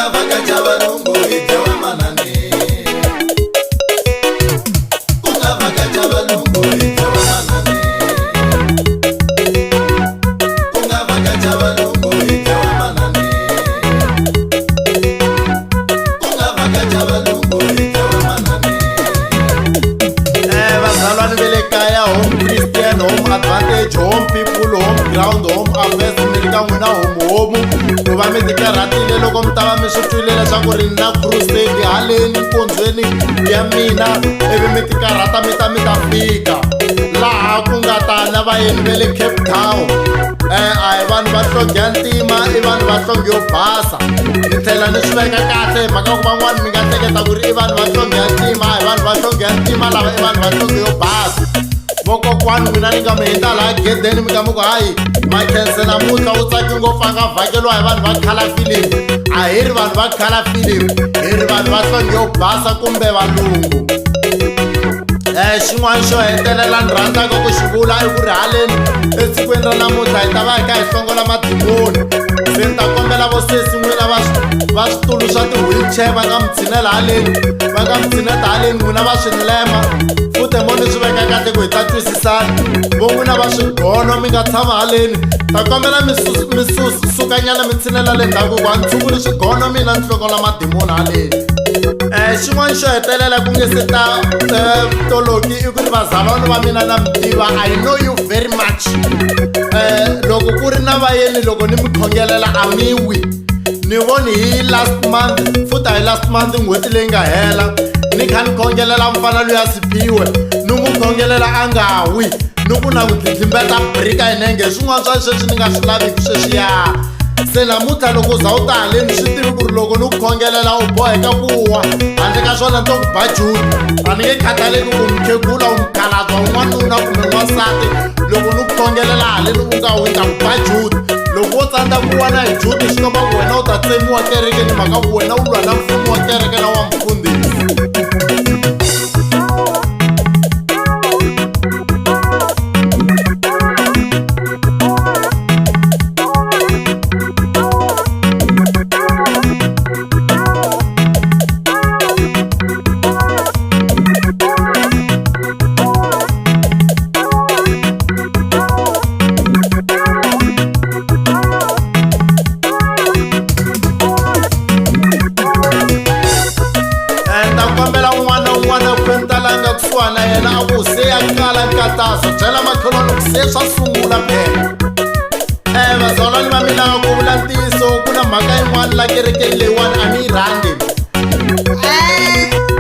Ku nga vhakacha valungu hi dlawa manani. Ku nga vhakacha valungu hi dlawa manani. Ku nga vhakacha valungu hi dlawa manani. Ku nga vhakacha valungu hi dlawa manani. Vazalwane va le kaya, home Christian, home advantage, home people, home ground, home affairs, mi ri ka n'wina homuhomu ku va mi tikarhatile loko mi ta va mi swi twile leswaku ri na crusade haleni nkondzweni ya mina, ivi mi tikarhata mi ta mi ta fika laha ku nga ta na vayeni va le Cape Town. A hi vanhu va nhlonge ya ntima, i vanhu va nhlonge yo basa. Ni tlhela ni swi veka kahle hi mhaka ku van'wani mi nga hleketa ku ri i vanhu va nhlonge ya ntima. A hi vanhu va nhlonge ya ntima lava, i vanhu va nhlonge yo basa. Vokokwani n'wina ni nga mi hindza laha gedeni, mi ka mi ku hayi Makhense namuntlha u tsaki ngopfu a nga vhakeliwa hi vanhu va khala film. A hi ri vanhu va khala film, hi ri vanhu va nhlonge yo basa kumbe valungu. Xin'wana xo hetelela ni rhandzaka ku xi vula i ku ri haleni esikwini ra namuntlha hi ta va hi kha hi hlongola madimoni. Se ni ta kombela vosesi n'wina va va switulu swa ti-wheelchair va nga mi tshinela haleni, va nga mi tshineta haleni. N'wina va swilema futhe mo ni swi veka kahle ku hi ta twisisana. Vo n'wina va swigono mi nga tshama haleni, ta kombela mi mi sukanyana mi tshinela le ndzhaku ku a ni tshunguli swigono mina, ni hlongola madimoni haleni. Xin'wana xo hetelela ku nge se ta toloki i ku ri vazalwana va mina na mi tiva, I know you very much. Loko ku ri na vayeni, loko ni mi khongelela a mi wi. Ni voni hi last month, futhi hi last month, n'hweti leyi nga hela, ni kha ni khongelela mfana luya Siphiwe, ni n'wi khongelela a nga wi, ni ku na ku dlidlimbeta brika hi nenge. Swin'wana swa sweswi ni nga swi laviki sweswiya. Se namuntlha loko u za u ta haleni, swi tivi ku ri loko ni ku khongelela u boheka ku wa, handle ka swona ni to ku bajuni. A ni nge khathaleki ku mukhegula, u mukhalabya, un'wanuna kumbe n'wansati, loko ni ku khongelela haleni u nga wi, ta ku bajuni. Loko wo tsandza ku wa na hi juti, swi komba ku wena u ta tsemiwa kerekeni, mhaka ku wena u lwa na mfumo wa kereke na wa mfundhisi. Ta kombela un'wana na un'wana khwenta la nga kusuhana na yena a ku se ya kala nkatazo, byela makhelwani ku se swa sungula phela. Vazalwane va mina, ku vula ntiyiso, ku na mhaka yin'wana la kerekeni leyiwani a ni yi rhandzi.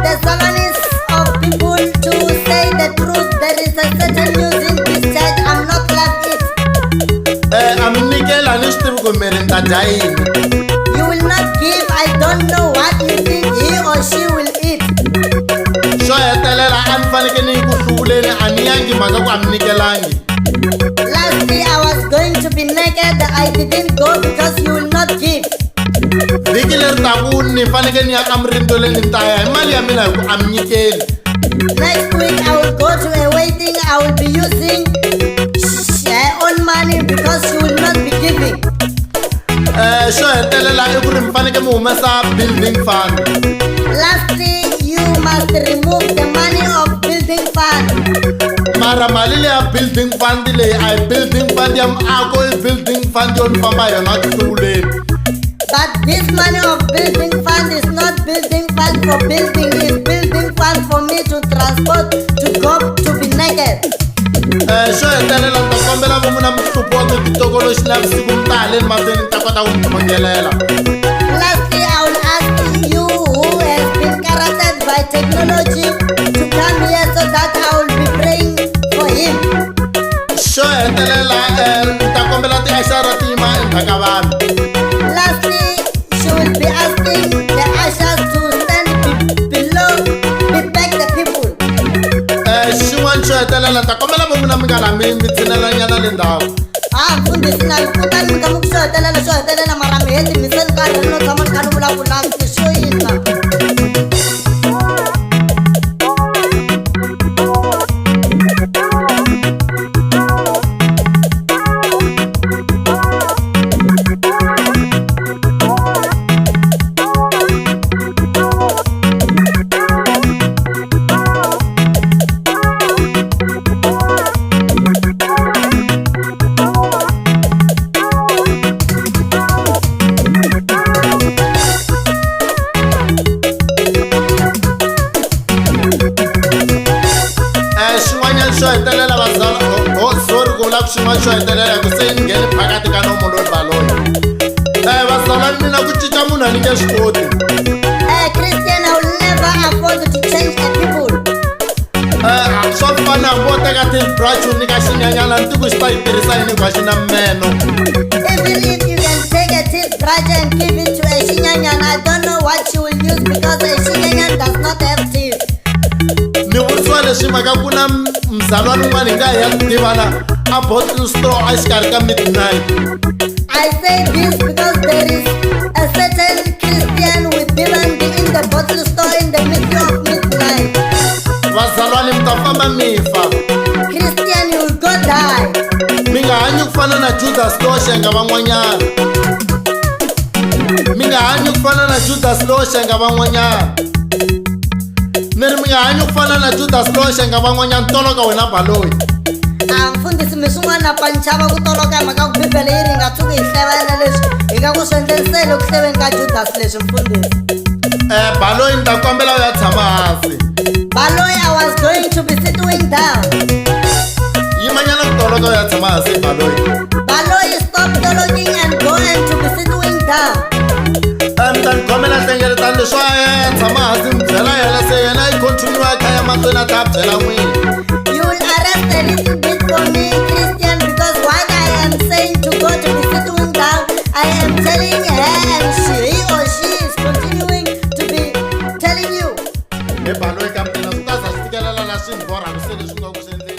The solemnist of people, to say the truth, there is a certain news in this church. I'm not love it. A mi nyikela, ni swi tivi ku miri ni ta dya yini. You will not give. I don't know what you think he or she will eat. Xo hetelela, a ni faneke ni yi ku hluvuleni, a ni yangi mhaka ku a mi nyikelangi. Lastly, I was going to be naked. I didn't go because you will not give. Vhiki leri taku ni faneke ni ya emirindzoleni, ni ta ya hi mali ya mina hi ku a mi nyikeli. Next week, I will go to a wedding. I will be using her own money because she will not be giving. Xo hetelela i ku ri mi faneke mi humesa building fund. Lastly, you must remove the money of building fund. Mara mali leya building fund leyi a hi building fund ya miako, i building fund yo ni famba hi yona hluvuleni. But this money of building fund is not building fund for building, it's building fund for me to transport to go to be naked. Xo hetelela, ni ta kombela vo n'wina mi hluphiwaka hi titokoloxi navusiku mi ta haleni mahlweni, ni ta kota ku mi khongelela. Lastly, I will ask you who has been corrupted by technology to come here so that I will be praying for him. Xo hetelela, ni ta kombela ti-ushara ti yima endzhaku ka vanhu. Lastly, she will be asking the ushers to stand below, be back the people. Xin'wana xo hetelela, ni ta kombela vo n'wina mi nga la mi tshinelanyana le ndhawu. Ah, mfundhisi na kutani mi kama ku xo hetelela, xo hetelela, mara mi heti mi se ni karhi no tshama ni kha ni vulavula xo yini na. xin'wana xo hetelela hi ku se ni ngheni phakati ka nomo loyi baloyi vazalani mina ku cinca munhu a ni nge swi koti. Christian, I will never afford to change a people. Swa fana hambi wo teka toothbrush u nyika xinyanyana ni tiku xi ta yi tirhisa yini hikuva xi na meno. Even if you can take a toothbrush and give it to a shinyanyan, I don't know what she will use because a shinyanyan does not have teeth. Ni vurisiwa leswi mhaka ku na mzalwana un'wana hi nga hi ya tivana a bottle straw exikarhi ka midnight. I say this because there is a certain Christian with Bivandi in the bottle store in the middle of midnight. Vazalwani mi ta famba mi fa. Christian, you will go die. Mi nga hanyi ku fana na Judas lowo xenga van'wanyana. Mi nga hanyi ku fana na Judas lowo xenga van'wanyana. Ni ri mi nga hanyi ku fana na Judas lowo xenga van'wanyana toloka wena baloyi. A mfundhisi mi swin'wana na panchava ku toloka hi mhaka ku bibele yi ri nga tshuki hi hlevana leswi hi nga ku swi endlerisele ku hleveni ka Judas leswi mfundhisi. Baloyi ni ta kombela u ya tshama hansi. Baloyi, I was going to be sitting down. Yimanyana ku toloka u ya tshama hansi baloyi. Baloyi, stop toloking and go and to be sitting down. Mi ta ni khomela hlengeletano leswi a ya tshama hansi mi byela yena se yena yi continue a kha ya mahlweni a ta byela n'wini. You will arrest a little bit for me, Christian, because what I am saying to go to be sitting down, I am telling her and she, he or she is continuing to be telling you. Hi baloyi ka mina swi ta za swi fikelela la swi ni borhaka se leswi nga ku swi endleni.